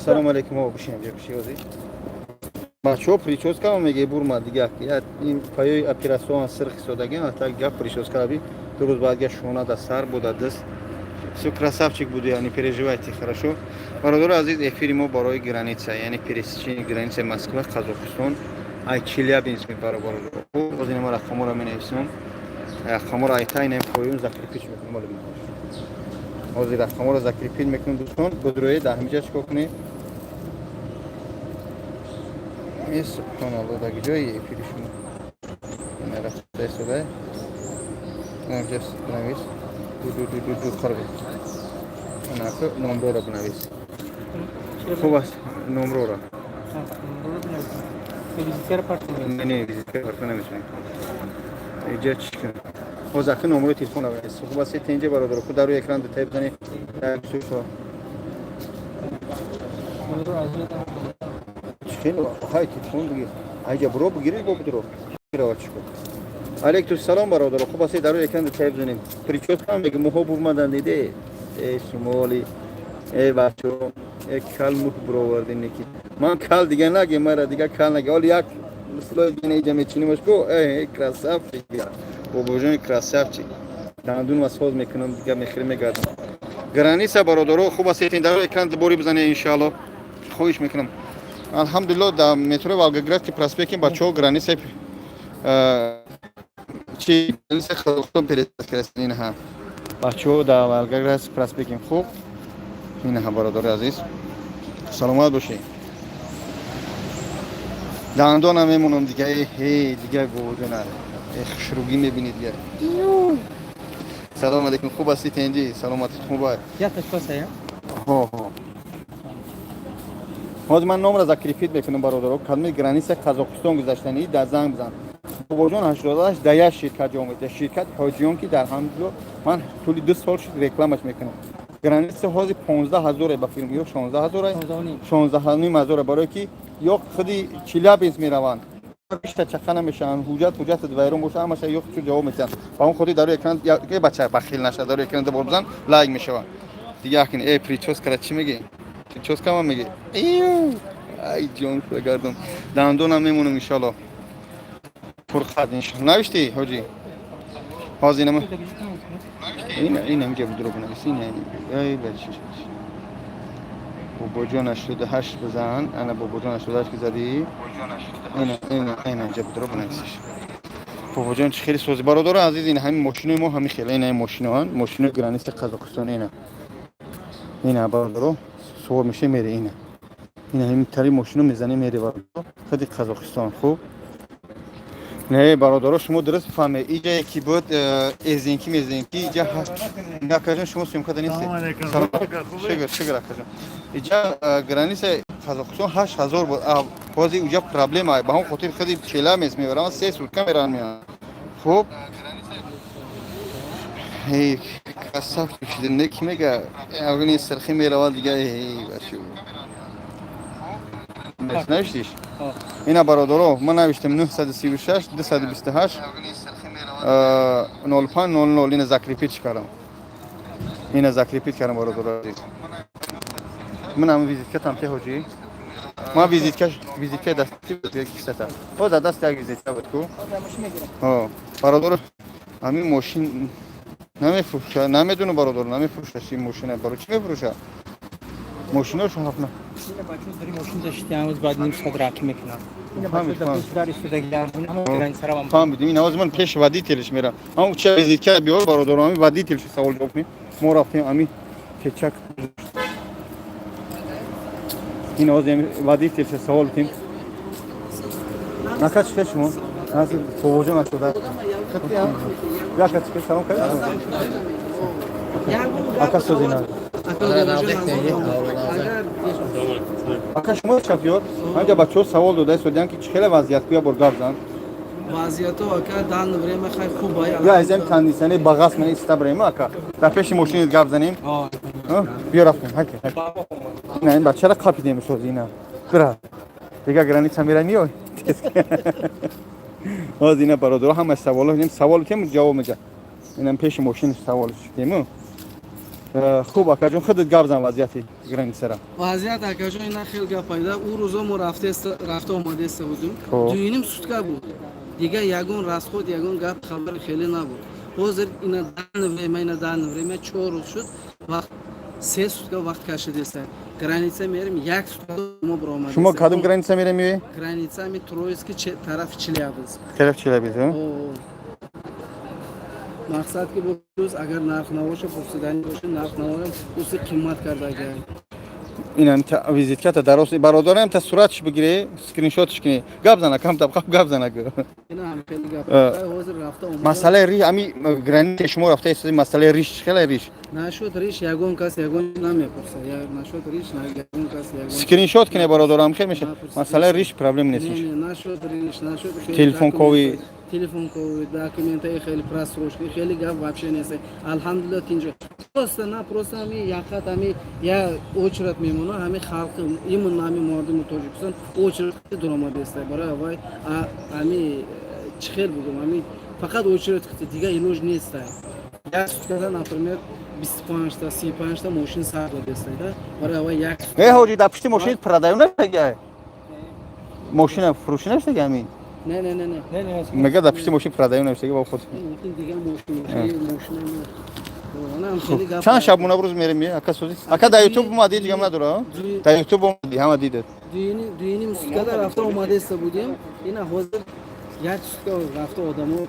Салом алейкум, о, бишин, ҷа биши ози. Бачаҳо, прическа меге бурма дига. Ин паёи операцион сирх истодагӣ, ата гап прическа раби. 2 рӯз баъд га шона да сар буда даст. Всё, красавчик буду, я не переживайте, хорошо? Бародари азиз, эфири мо барои граница, яъне пересечение граница Москва, Қазоқистон, ай Челябинск мебара, бародар. Боз ина мо рақаморо менависем. Рақаморо айта ина поён закрепить мекунем, моли. Ҳозир рақаморо закрепить мекунем, дӯстон. Будрои дар ҳамиҷа чикор кунем? Е, субҳоналло, дар ҷои эфири шумо. Ина рафта истода. Инҷа бинавис. Ду ду ду ду ду қарб. Ана номроро бинавис. Хуб аст, номрора. Визиткара партом. Не, не, визитка парта наметавонем. Иҷа чӣ кунем? Ҳозир аки номрои телефон бинавис. Хуб аст, инҷа, бародаро, ку дар рӯи экран детаи бизанед. Як су Номро аз хеле ҳай телефон бигир. Айҷа буро бигиред, бо будро. Гирава чӣ кун? Алейкум салом, бародаро. Хуб аст, дар рӯи экран детаи бизанед. Прическа меги муҳо бурмадан диде. Э, шумоли. Э, бачо, э, кал муҳ буровардин неки. Ман кал дига наге, мара дига кал наге. Оли як слой дига иҷа мечинимаш ку. Э, э, красавчик. Бобоҷони красавчик. Дандун ва соз мекунам, дига мехӯри мегардам. Граница, бародаро, хуб аст, дар рӯи экран дубори бизанед, иншаалло. Хоҳиш мекунам. Алҳамдулилло, дар метрои Волгоградский проспекти бачаҳо граница чи граница Қазоқистон пересекли инаҳа. Бачаҳо дар Волгоградский проспектим. Хуб, инаҳа, бародари азиз. Саломат бошед. Дандонам мемонам дига, э, дига бобоҷона. Э, хушругӣ мебинед дига. Салом алейкум, хуб ҳастӣ, тенҷи? Саломатит хуб аст? Як ташкоса я? Ҳо, ҳо. Ҳозир ман номро закрепить мекунам, бародаро. Кадоми граница Қазоқистон гузаштанӣ дар занг бизан. Бобоҷон 88 дар як ширкат ҷо медиҳад. Ширкат ҳоҷиён, ки дар ҳамҷо ман тӯли 2 сол шуд рекламаш мекунам. Граница ҳозир 15 ҳазоре ба фирм ё 16 ҳазоре? 16 ним ҳазоре, барое ки ё худи Челябинск мераванд. Бишта чақа намешаванд, ҳуҷҷат ҳуҷҷат вайрон боша, ҳамаша ё чу ҷавоб медиҳанд. Ба он хотир дар рӯи экран э бача бахил наша, дар рӯи экран дубор бизан, лайк мешавад. Дига акин э прическара чӣ мегӣ? Прическа ма мегӣ? Ай ҷон шуда гардон. Дандонам мемонам, иншалло. Фурқат, иншалло. Навиштӣ, ҳоҷӣ? Ҳозир инама ин ин ҳамҷа будро бинавис. Ин ай бачи. Бобоҷон 88 бизан. Ана бобоҷон 88 ки задӣ. Ина ина ина ҷа будро бинависиш. Бобоҷон чӣ хеле сози, бародаро азиз, ин ҳамин мошинои мо ҳамин хеле, ина мошиноан, мошинои граница Қазоқистон ина. Ина, бародаро, сувор меше мере ина. Ина ҳамин тари мошино мезане мере, бародаро. Худи Қазоқистон, хуб? Не, бародаро, шумо дуруст фаҳмед. Иҷа ки буд эзинки мезинки, иҷа акаҷон, шумо съёмка нестед. Шукр, шукр, акаҷон. Иҷа граница Қазоқистон 8000 буд. Ҳозир уҷа проблема, ба ҳамон хотир худи Челябинск мебарам, 3 сутка меравам меоям. Хуб? Эй, красавчик шуда, не ки мега, авни сирхи меравад дига, эй, бачо. Навиштиш? Ина, бародаро, ман навиштам 936 228 05 00, ина закрепить кардам. Ина закрепить кардам, бародаро азиз. Ман ҳам визитка там те, ҳоҷӣ. Ман визитка визитка дасти буд, кисата. Ҳо, дар даст як визитка буд ку. Ҳо, бародаро, ҳамин мошин намефурӯша, намедонам, бародаро, намефурӯша ин мошина. Барои чӣ мефурӯша? Мошинош ҳафна. Ина бачаҳо дар мошин заштиан, ҳанӯз баъд ним соат раки мекунанд. Ина Фаҳмид, бачаҳо дар фаҳмид. пеши дар истодагианд. Ҳама границара вам. Фаҳмидим. Ин ҳозир ман пеш водителш мерам. Ҳам ча визитка биёр, бародаро, ҳамин водителш савол ҷавоб кунем. Мо рафтем ҳамин кечак. Ин ҳозир ҳамин водителш савол кунем. Ака, чӣ хел шумо? Ҳозир бобоҷон нашуда. Яка чӣ хел, салом кардед? Ака, созина. Ака, шумо шофёр? Ҳамҷа бачаҳо савол дода истодианд, ки чӣ хеле вазъият, ку я бор гап зан. Вазъиятҳо, ака, данное время хай хуб ай. Я азем кондиционер бағас мана иста бирем, ака. Дар пеши мошинит гап занем. Биё, рафтем. Ҳаки. Ина ин бачара қапидем соз ина. Бира. Дига граница мера миёй. Ҳозир ина, бародаро, ҳама саволо дем, савол тем, ҷавоб медиҳад. Инам пеши мошин савол шудем. Хуб, акаҷон, худат гап зан вазъияти. Границара. Вазъият, акаҷон, ина хел гап пайда. Ӯ рӯзо мо рафта омадеста будем. 2,5 сутка буд. Дигар ягон расход, ягон гап хабар хеле набуд. Ҳозир ина данный время, ина данный время 4 рӯз шуд, вақт 3 сутка вақт кашидеста. Граница мерем, як сутка мо баромадеста. Шумо кадом граница мерем миёед? Граница ами Троицкий, тарафи Челябинск. Тараф Челябинск, а? О, мақсад ки рӯз агар нарх набоша, пурсидани боша, нарх наворам уси қимат кардага. Инам визитката дароз, бародарам, та суратш бигире, скриншотш кини. Гап зана, кам таб гап зана. Ина ҳам хеле гап. Ҳозир рафта омада. Масъалаи риш, ами граница шумо рафта истоди, масъалаи риш чӣ хеле риш? Нашуд риш, ягон кас ягон намепурса. Нашуд риш, ягон кас ягон. Скриншот кине, бародарам, хел меша. Масъалаи риш проблем нест. Не, нашуд риш, нашуд хеле. Телефон кови. Телефон кови, документаи хеле просрочки, хеле гап вообще нест. Алҳамдулилла, тинҷо. Просто на просто ами яқат ами я очередь мемона, ҳами халқ, именно ҳами мардуми Тоҷикистон очередь дуромадеста. Барои вай ами чӣ хел бугум, ами фақат очередь, дигар илоҷ нест. Як суткада, например, 25та, 35та мошин сар додеста. Барои вай як Э, ҳоҷи, дар пушти мошин продаю наштага? Мошина фурӯшӣ наштага ами? Не, не, не, не. Не, не. Мега дар пушти мошин продаю наштага ба худ. Ин дигар мошин, мошина. Чанд шабона рӯз мерем, ака сузи? Ака, дар ютуб омадӣ, ҳеҷ гап надора? Дар ютуб омадӣ, ҳама дидед. 2,5 суткада рафта омадеста будем. Ина ҳозир як сутка рафта одамо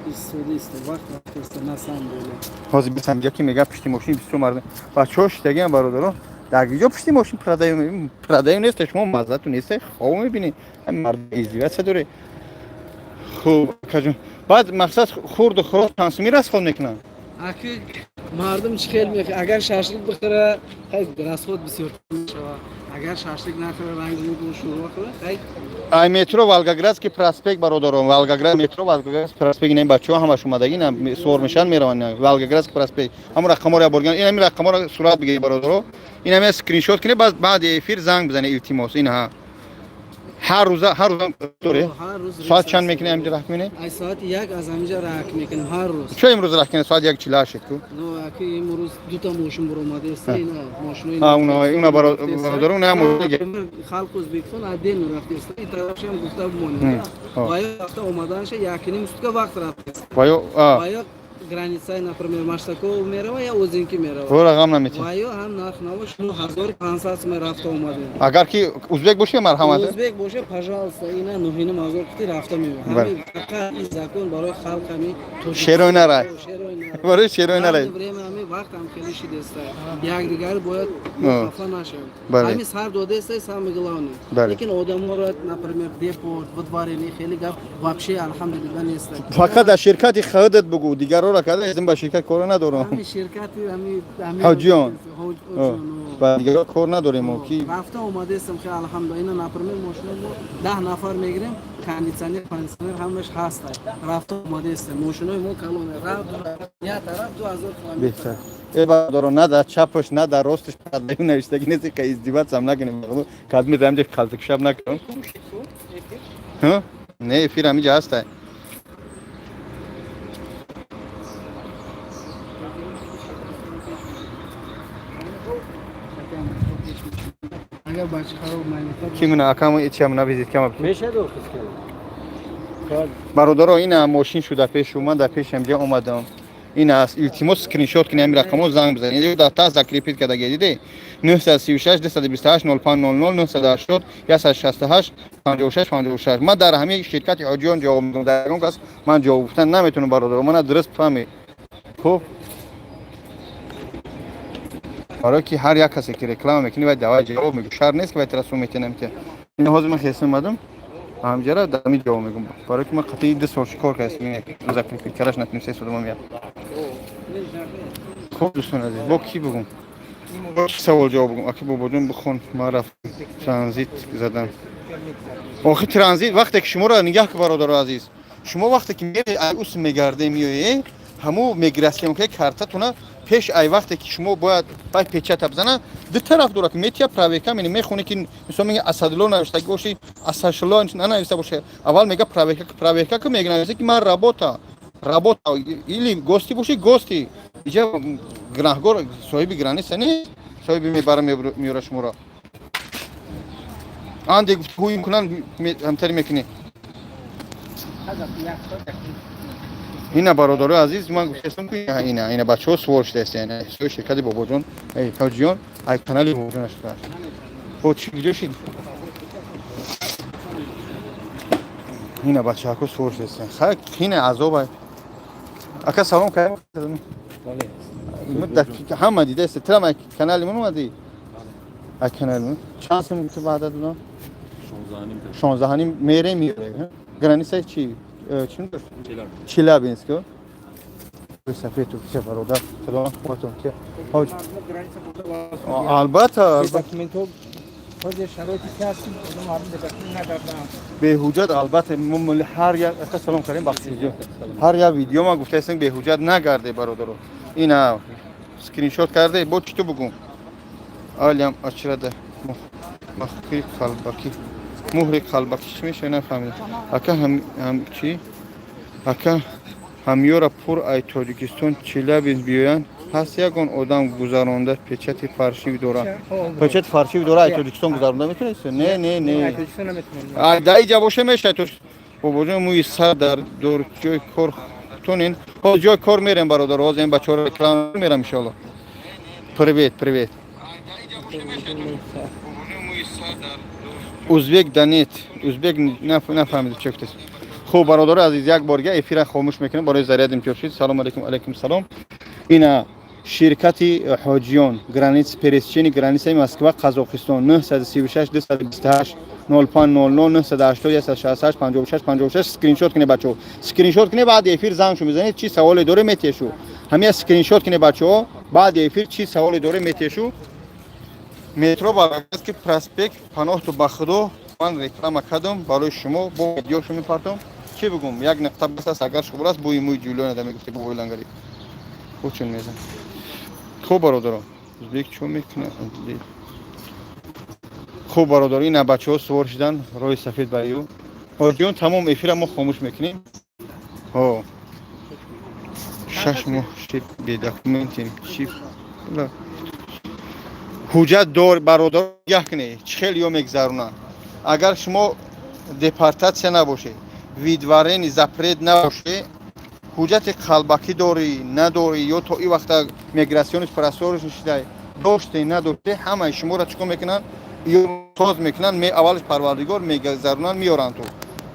истода иста, вақт рафтаиста, на самом деле. Ҳозир бисам, яки мега пушти мошин бисёр мардум. Бачаҳо шидагиам, бародаро. Дар киҷо пушти мошин продаю? Продаю нест, шумо маззату нест, хоб мебинед. Ҳамин мардум издеваться доре. Хуб, акаҷон. Баъд мақсад хурду хӯрок чанд суми расход мекунанд? Аки, мардум чӣ хел мехоҳ, агар шашлик бихӯра, хай, расход бисёр мешавад. Агар шашлик нахӯра, ранги мугу шӯрва хӯра, хай. Ай метро Волгоградский проспект, бародарон, Волгоград, метро Волгоградский проспект. Ин бачаҳо ҳамаш омадаги, ина сувор мешаванд, мераванд. Волгоградский проспект, ҳамон рақамҳоро борган, ин ҳамин рақамҳоро сурат бигиред, бародаро, ин ҳамин скриншот кунед, баъд баъди эфир занг бизанед, илтимос. Ин ҳа ҳар рӯза, ҳар рӯза доре? Ҳар рӯз. Соат чанд мекунед ҳаминҷо раҳк мекунед? Ай соати 1 аз ҳаминҷа раҳк мекунем ҳар рӯз. Чо имрӯз раҳк кунед? Соат 1:48 ку. Ну, аки, имрӯз дута мошин буромадааст, ина мошинои. А, уна, бародаро, уна ҳам. Халқ Ӯзбекистон отдельно рафтааст. Ин тарафшам гуфта бимонед. Ва ё рафта омаданша 1,5 сутка вақт рафтааст. Ва ё Ва ё границаи, например, Маштаков мерава я Озинки мерава. Ва рақам наметиҳад. Ва ё ҳам нарх наво 9500 сум рафта омадем. Агар ки узбек боше, марҳамат. Узбек боше, пожалуйста, ина 9,5 ҳазор қити рафта меояд. Ҳамин фақат ин закон барои халқ ҳами. Шерои нарай. Барои шерои нарай. Время ҳами вақт ҳам хеле шидеста. Якдигар бояд хафа нашавем. Ҳами сар додаеста, самое главное. Лекин одамҳоро, например, депорт, выдворение, хеле гап вообще, алҳамдулилла, нест. Фақат дар ширкати худат бугу, дигарро карда эзим ба ширкат кор надорам. Ҳами ширкати ҳами. Ҳоҷиён. Ба дигарро кор надорем мо ки. Рафта омадаестам, хе, алҳамдулилла. Ина, например, мошина мо 10 нафар мегирем, кондитсионер, кондитсионер ҳамаш ҳаст. Рафта омадаестем. Мошинои мо калоне. Рафт я тараф 2000 километр. Беҳтар. Э, бародаро, на дар чапаш, на дар росташ продаю навиштагӣ нест, ка издеваться ҳам накунем. Кадми рамҷа қалтикшаб накунем. Не, эфир ҳамиҷа ҳаста. Агар бача хароб майнифа. Ки мина акам ичам на визиткама. Мешад. Бародаро, ина мошин шуда пеш, ман дар пеш ҳамҷа омадам. Ин аст, илтимос, скриншот кунед ҳамин рақамҳо, занг бизанед. Дар та закрепить кардаги, диде, 936 228 05 00 980 168 56 56. Ман дар ҳамин ширкати Ҳоҷиён ҷавоб медиҳам, дар ягон кас ман ҷавоб гуфтан наметавонам, бародаро, мана дуруст фаҳмед. Хуб, барое ки ҳар як касе ки реклама мекунӣ, вай давай ҷавоб мегӯ, шарт нест ки вай тара сум метиҳ, наметиҳ. Ин ҳозир ман хеста омадам ҳамҷара, дар ҳамин ҷавоб мегӯм, барое ки ман қатъи 2 сол кор кардам, закрепить караш натунистем, судама меяд. Хуб, дӯстони азиз, бо кӣ бугум, бо чӣ савол ҷавоб бугум? Аки бобоҷон, бихон, ман рафт транзит задам. Охи, транзит вақте ки шуморо нигаҳ ки, бародаро азиз, шумо вақте ки мери, ай ус мегарде, меоe, ҳамун миграционкаи картатуна пеш ай вақте ки шумо бояд бай печата бизана, ду тараф дорад ки метия проверка мени, мехоне ки мисол мега Асадулло навиштаги боши, Асашулло нанависта боша, аввал мега проверка, проверка ки мега нависта ки ман работа или гости боши, гости. Иҷа гунаҳгор соҳиби граница нест. Соҳиби мебара меёра шуморо. Анде гуфт ҳуй кунан ҳамтари мекунӣ. Ина бародарои азиз, ман гуфтаистам ки ина бачаҳо сувор шудаист, яъне соҳиби ширкати Бобоҷон, эй Ҳоҷиён, ай канали Бобоҷон шудааст. Бо чӣ куҷо шид? Ина бачаҳако сувор шудаистанд. Хай қина азоб ай. Ака салом кардам. Ҳама дидааст. Трам ай канали ман омадӣ? Ай канали ман. Чанд сум ту ваъда додам? 16.5 мерем меорем. Граница чи? Чӣ дошт? Челябинск. Сафед ту чӣ бародар? Худо худатон ки. Ҳоҷ. Албатта, документҳо ҳозир шароити ки ҳастем, одам мардум бе документ нагарданд. Беҳуҷҷат албатта мо ҳар як ака салом кардем бахши видео. Ҳар як видео ма гуфтаистем беҳуҷҷат нагарде бародаро. Ина скриншот карде, бо чӣ ту бугум? Алям ачрада махри қалбаки. Муҳри қалбаки чӣ мешавад нафаҳмидам. Ака ҳам ҳам чӣ? Ака ҳамёра пур ай Тоҷикистон Челябинск биёянд, ҳаст ягон одам гузаронда печати фаршив дора. Печати фаршив дора ай Тоҷикистон гузаронда метавонед? Не, не, не. Тоҷикистон наметавонем. Ай дар иҷа боша мешавад. Бобоҷон мӯи сар дар дор ҷои кор тунин. Ҳозир ҷои кор мерем бародар, ҳозир ин бачаҳоро реклама мерам иншоалло. Привет, привет. Узбек да нет. Узбек нафаҳмид чӣ гуфтааст. Хуб бародари азиз, як бор дига эфира хомӯш мекунем барои заряд имтиёз шид. Салом алейкум, алейкум салом. Ина ширкати Ҳоҷиён, граница пересечение границаи Москва Қазоқистон 936 228 05 00 980 168 56 56 скриншот кунед бачаҳо. Скриншот кунед, баъди эфир зангшу мезанед, чӣ саволе доре метешу. Ҳамия скриншот кунед бачаҳо, баъди эфир чӣ саволе доре метешу. Метро Волгоградский проспект паноҳту ба худо ман реклама кардам барои шумо, бо видеошо мепартом. Чӣ бигум, як нуқта бас аст, агар шумор аст, бӯи мӯи ҷулиона да мегуфти бобои лангари. Хуб чун мезан. Хуб бародаро, узбек чо мекунад? Хуб бародаро, ина бачаҳо сувор шидан роҳи сафед ба ю. Ҳоҷиён тамом эфира мо хомӯш мекунем. Ҳо. 6 моҳ шид бедокументем. Чӣ? Ҳуҷҷат дор бародар нигаҳ кунед, чӣ хел ё мегзаронанд. Агар шумо депортатсия набошед, выдворение запрет набошед, ҳуҷҷати қалбакӣ дорӣ, надорӣ, ё то ин вақта миграционный просрочен шида доште, надоште, ҳамаи шуморо чӣ кор мекунанд? Ё соз мекунанд, аввалаш парвардигор мегзаронанд, меоранд ту.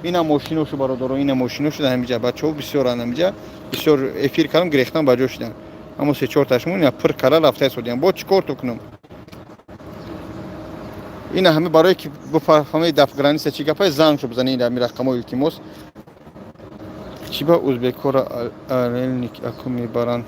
Ина мошиношу бародаро, ина мошиношу дар ҳамиҷа бачаҳо бисёранд ҳамиҷа, бисёр эфир кардам, гирехтан ба ҷо шиданд. Аммо се чорташмон ина пир кара рафта истодиям. Бо чӣ кор ту кунам? Ина ҳама барое ки бифаҳмед дар граница чӣ гапае, зангшо бизанед ин ҳами рақамҳо илтимос. Чӣ ба узбекҳоро арелник аку мебаранд?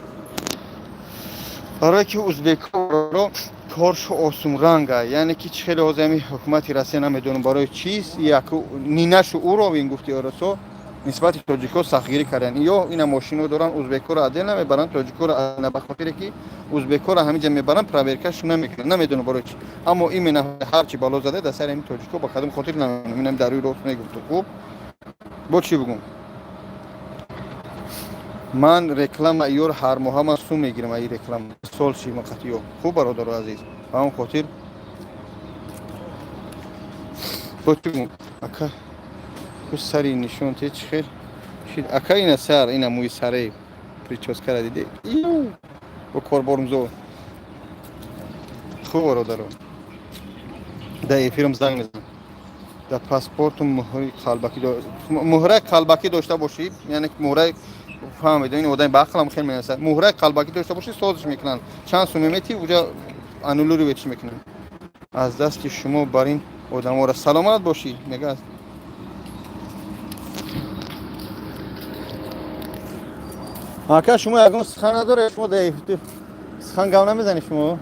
Барое ки узбекҳоро коршо осунранга, яъне ки чӣ хеле ҳозир ҳами ҳукумати Россия намедонам барои чиз яку нинашу уровень гуфти оросо нисбати тоҷикҳо сахтгирӣ карданд. Ё ина мошино доранд, узбекҳоро отдельно намебаранд, тоҷикҳоро ба хотире ки узбекҳоро ҳамиҷа мебаранд, проверкашон намекунанд, намедонам барои чӣ. Аммо именно ҳарчи бало зада дар сари ҳамин тоҷикҳо ба кадом хотир намедонам. Инам дар рӯи рост мегуфту. Хуб, бо чӣ бугум? Ман реклама ёр ҳар моҳа ман сум мегирам аи реклама. Сол ши мақатиё. Хуб бародаро азиз, ба ҳамон хотир бо чӣ бугум? Ака ку сари нишон те чӣ хел шид? Ака ина сар, ина мӯи саре прическара диде? Ию! Бо корборумзо. Хуб бародаро, дар эфирам занг мезанам. Дар паспортум муҳри қалбакӣ, муҳраи қалбакӣ дошта бошӣ, яъне муҳраи фаҳмед, ин одами баақлам хел менависад. Муҳраи қалбакӣ дошта бошӣ, созиш мекунанд. Чанд суме мети, уҷа аннулировать мекунанд. Аз дасти шумо бар ин одаморо саломат бошӣ, мегӯяд. Ака шумо ягон сухан надоред? Шумо дар сухан гап намезанед шумо?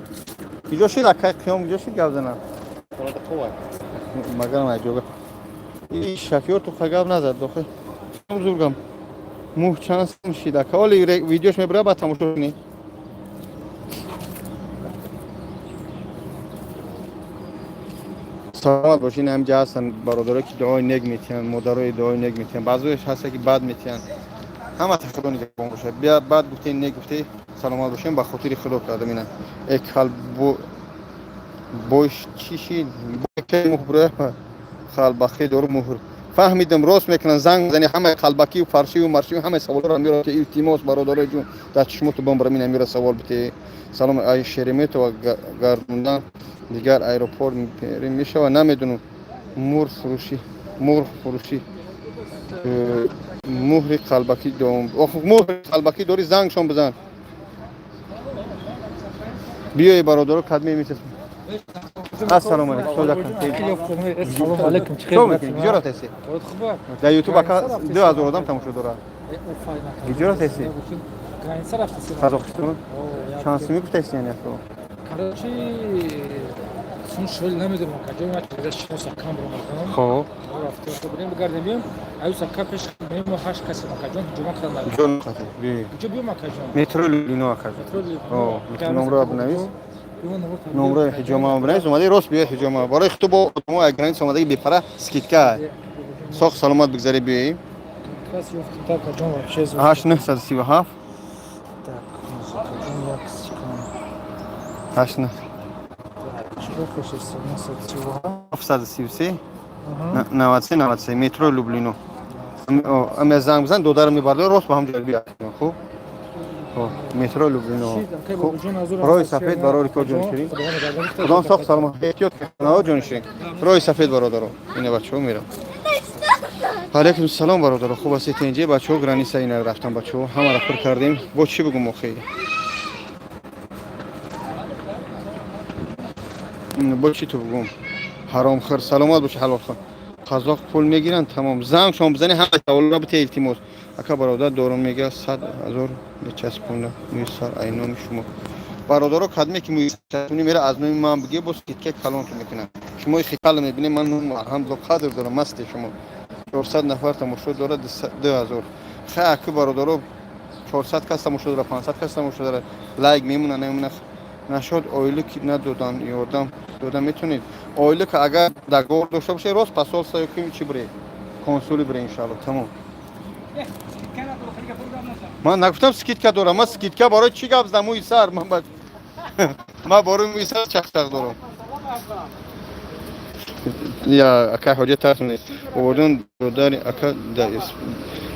Куҷо шид акай қиём, куҷо шид гап занам? Магарам айҷога. И шофёр ту гап назад дохил. Бузургам. Мӯҳ чанд сум шид ака? Оли видеош мебара, баъд тамошо кунӣ. Саломат бошед. Ин ҳамҷа ҳастанд бародарое ки дуои нек метиҳанд, модарои дуои нек метиҳанд, баъзоеш ҳаста ки бад метиҳанд. Ҳама худо нигаҳбон бошад. Бия бад гуфте, нек гуфте, саломат бошем, ба хотири худо кардам ина. Экалбо Бош чӣ шид? Муҳр қалбақӣ дору муҳр. Фаҳмидам, рост мекунанд, занг зани, ҳамаи қалбакию фаршию маршию ҳамаи саволҳоро меёрад. Илтимос, бародарои ҷун, дар чишмоту бомбарам ин амира савол бите. Салом, ай Шереметова гардондан дигар аэропорт мешава, намедонам. Мурғ фурӯшӣ, мурғ фурӯшӣ, муҳри қалбакӣ дом, муҳри қалбакӣ дорӣ, зангшон бизан. Биёи, бародаро, кадме мисас. Ассалому алайкум. Салом алайкум. Чӣ мекунӣ? Киҷо рафтаси? Дар Ютуб ака 2000 одам тамошо дорад. Киҷо рафтаси? Граница рафтаси. Қазоқистон? Чанд сумӣ гуфтаси, яъне ако? Короче, сум шуд намедонам, каҷо ма чиза шиноса кам ромадам. Хоб. Рафтем, будем бигардем, биём. Аюса ка пеш мемо ҳашт каси макаҷон ҷума кардан. Ҷон қати. Куҷо биём, макаҷон? Метро Люблино, акаҷон. О, номро бинавис. Номрои ҳиҷома бинавис, омадаи рост биёи ҳиҷома. Барои хуту бо одамо як граница омадаги бепара скидка. Соқ саломат бигзари, биёи. 8937 8 733 93 93, метро Люблино. Ами занг бизан, додарам мебардор, рост ба ҳам ҷой биё. Хуб? Метро Люблино. Роҳи сафед барори кор, ҷонширин. Худо соқ саломат. Эҳтиёт кунед, ҷонширин. Роҳи сафед, бародаро. Ина бачаҳо мерам. Алейкум салом, бародаро. Хуб ҳастед, инҷа бачаҳо граница ина рафтан, бачаҳо ҳамаро пур кардем. Бо чӣ бигум охи? Бо чӣ ту бигум? Ҳаромхӯр, саломат боши, ҳалолхӯр. Қазоқ пул мегиранд, тамом. Занг шумо бизанед, ҳама саволро бите, илтимос. Ака, бародар дорум, мега 100 000 мечаспонда мӯи сар ай номи шумо. Бародаро, кадме ки мӯи часпони мера, аз номи ман биге, бо скидка калонтон мекунам. Шумо хикал мебинед, ман ном алҳамдулилла қадр дорам, масте шумо. 400 нафар тамошо дорад, 2000. Хай, аку бародаро, 400 кас тамошо дорад, 500 кас тамошо дорад. Лайк мемона, намемона. Нашод ойлик надодан, ёрдам дода метонед. Ойлик агар договор дошта бошед, рост посольство ё ки чӣ бире? Консули бире, иншалло. Тамом. Ман нагуфтам скидка дорам, ман скидка барои чӣ гап задам, мӯи сар? Ман барои мӯи сар чақчақ дорам. Я ака ҳоҷа тарс нест. Овоҷон додари ака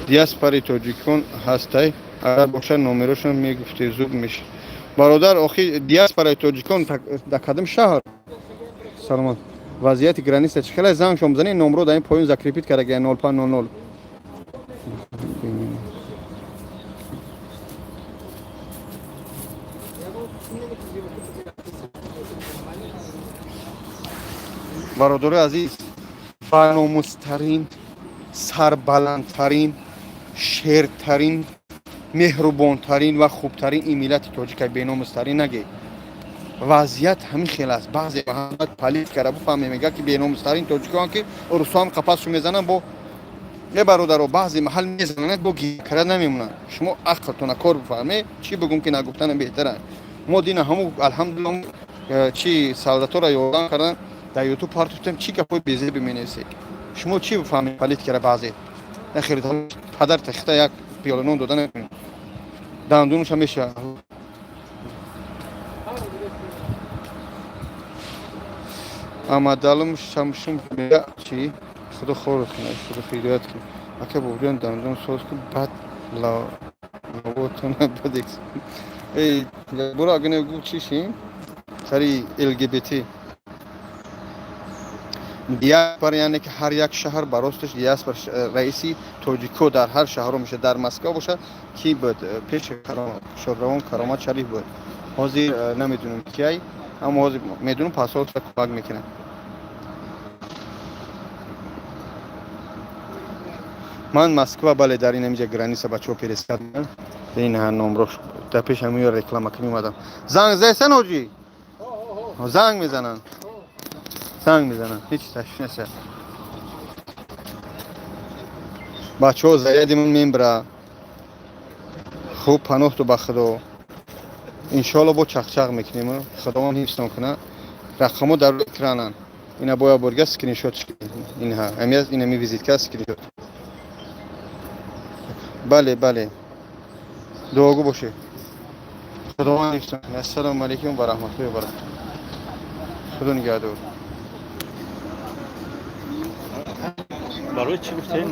диаспораи тоҷикон ҳастай, агар бошад, номерошон мегуфте, зуд меш. Бародар, охи диаспораи тоҷикон дар кадом шаҳр? Саломат. Вазъияти граница чӣ хеле, занг шом бизанед, номро дар ин поён закрепить карда 0500. Бародарои азиз, баномустарин, сарбаландтарин, шертарин, меҳрубонтарин ва хубтарин ин миллати тоҷика, беномустарин нагед. Вазъият ҳамин хел аст. Баъзе политикара буфаҳме, мега ки беномустарин тоҷикон, ки русоам қапасшу мезананд бо е. Бародаро, баъзе маҳал мезананд, бо гиркара намемонанд. Шумо ақлтона кор бифаҳме, чӣ бигум ки нагуфтанам беҳтара. Мо дина ҳаму алҳамдулилла чи солдатора ёрдам кардан, дар Ютуб партофтем, чӣ гапҳои безебе менависед. Шумо чӣ бифаҳмед политикара? Баъзе нахел падар тахта як пиёла нон дода намекунем, дандунуша меша. Амадалум шамшум мега чӣ, худо хорот кунад, худо ҳидоят кунад. Ака бобоҷон, дандон соз кун, баъд лавотона бадекс. Эй, буро, агар гу чӣ ши сари ЛГБТ диаспора, яъне ки ҳар як шаҳр ба росташ диаспора раиси тоҷико дар ҳар шаҳрҳо мешавад. Дар Москва бошад, ки буд пеши шодравон Каромат Шариф буд. Ҳозир намедонам кияй, аммо ҳозир медонам, посольство кӯмак мекунад. Ман Москва, бале, дар ин ҳамиҷа граница бачаҳо пересад. Ин номрош дар пеш ҳамин реклама ки меомадам. Занг зайсан, ҳоҷӣ, занг мезананд, занг мезананд, ҳеҷ ташвиш нест. Бачаҳо, заряди ман мембра. Хуб, паноҳту ба Худо, иншоалло бо чақчақ мекунем. Худованд ҳифзтон кунад. Рақамҳо дар рӯи экрананд. Ина боя борга скриншот, инҳа инами визитка, скриншот. Бале, бале, дуогӯ бошед. Худованд ҳифзтон кунад. Ассалому алайкум ва раҳматуллоҳи ва баракатуҳ. Худо нигаҳдор. Барои чӣ гуфтем?